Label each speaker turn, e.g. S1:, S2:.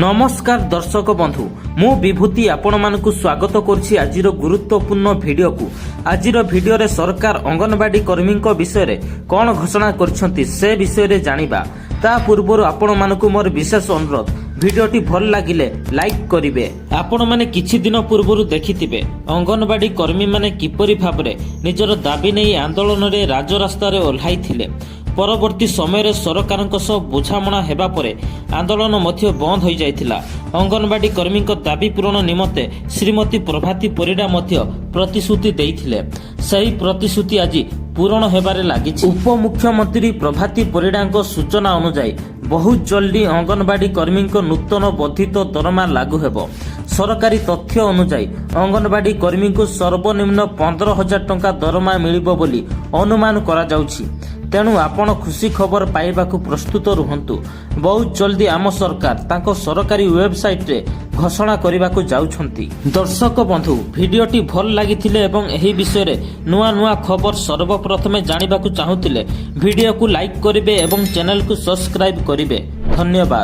S1: ନମସ୍କାର ଦର୍ଶକ ବନ୍ଧୁ, ମୁଁ ବିଭୂତି ଆପଣମାନଙ୍କୁ ସ୍ୱାଗତ କରୁଛି ଆଜିର ଗୁରୁତ୍ୱପୂର୍ଣ୍ଣ ଭିଡ଼ିଓକୁ। ଆଜିର ଭିଡ଼ିଓରେ ସରକାର ଅଙ୍ଗନବାଡି କର୍ମୀଙ୍କ ବିଷୟରେ କ'ଣ ଘୋଷଣା କରିଛନ୍ତି, ସେ ବିଷୟରେ ଜାଣିବା। ତା ପୂର୍ବରୁ ଆପଣମାନଙ୍କୁ ମୋର ବିଶେଷ ଅନୁରୋଧ, ଭିଡ଼ିଓଟି ଭଲ ଲାଗିଲେ ଲାଇକ୍ କରିବେ। ଆପଣମାନେ କିଛି ଦିନ ପୂର୍ବରୁ ଦେଖିଥିବେ, ଅଙ୍ଗନବାଡି କର୍ମୀମାନେ କିପରି ଭାବରେ ନିଜର ଦାବି ନେଇ ଆନ୍ଦୋଳନରେ ରାଜରାସ୍ତାରେ ଓହ୍ଲାଇଥିଲେ। ପରବର୍ତ୍ତୀ ସମୟରେ ସରକାରଙ୍କ ସହ ବୁଝାମଣା ହେବା ପରେ ଆନ୍ଦୋଳନ ମଧ୍ୟ ବନ୍ଦ ହୋଇଯାଇଥିଲା। ଅଙ୍ଗନବାଡି କର୍ମୀଙ୍କ ଦାବି ପୂରଣ ନିମନ୍ତେ ଶ୍ରୀମତୀ ପ୍ରଭାତୀ ପରିଡ଼ା ମଧ୍ୟ ପ୍ରତିଶ୍ରୁତି ଦେଇଥିଲେ। ସେହି ପ୍ରତିଶ୍ରୁତି ଆଜି ପୂରଣ ହେବାରେ ଲାଗିଛି। ଉପମୁଖ୍ୟମନ୍ତ୍ରୀ ପ୍ରଭାତୀ ପରିଡ଼ାଙ୍କ ସୂଚନା ଅନୁଯାୟୀ, ବହୁତ ଜଲ୍ଦି ଅଙ୍ଗନବାଡି କର୍ମୀଙ୍କ ନୂତନ ବର୍ଦ୍ଧିତ ଦରମା ଲାଗୁ ହେବ। ସରକାରୀ ତଥ୍ୟ ଅନୁଯାୟୀ, ଅଙ୍ଗନବାଡି କର୍ମୀଙ୍କୁ ସର୍ବନିମ୍ନ 15,000 ଟଙ୍କା ଦରମା ମିଳିବ ବୋଲି ଅନୁମାନ କରାଯାଉଛି। ତେଣୁ ଆପଣ ଖୁସି ଖବର ପାଇବାକୁ ପ୍ରସ୍ତୁତ ରୁହନ୍ତୁ। ବହୁତ ଜଲ୍ଦି ଆମ ସରକାର ତାଙ୍କ ସରକାରୀ ୱେବସାଇଟରେ ଘୋଷଣା କରିବାକୁ ଯାଉଛନ୍ତି। ଦର୍ଶକ ବନ୍ଧୁ, ଭିଡ଼ିଓଟି ଭଲ ଲାଗିଥିଲେ ଏବଂ ଏହି ବିଷୟରେ ନୂଆ ନୂଆ ଖବର ସର୍ବପ୍ରଥମେ ଜାଣିବାକୁ ଚାହୁଁଥିଲେ ଭିଡ଼ିଓକୁ ଲାଇକ୍ କରିବେ ଏବଂ ଚ୍ୟାନେଲକୁ ସବସ୍କ୍ରାଇବ୍ କରିବେ। ଧନ୍ୟବାଦ।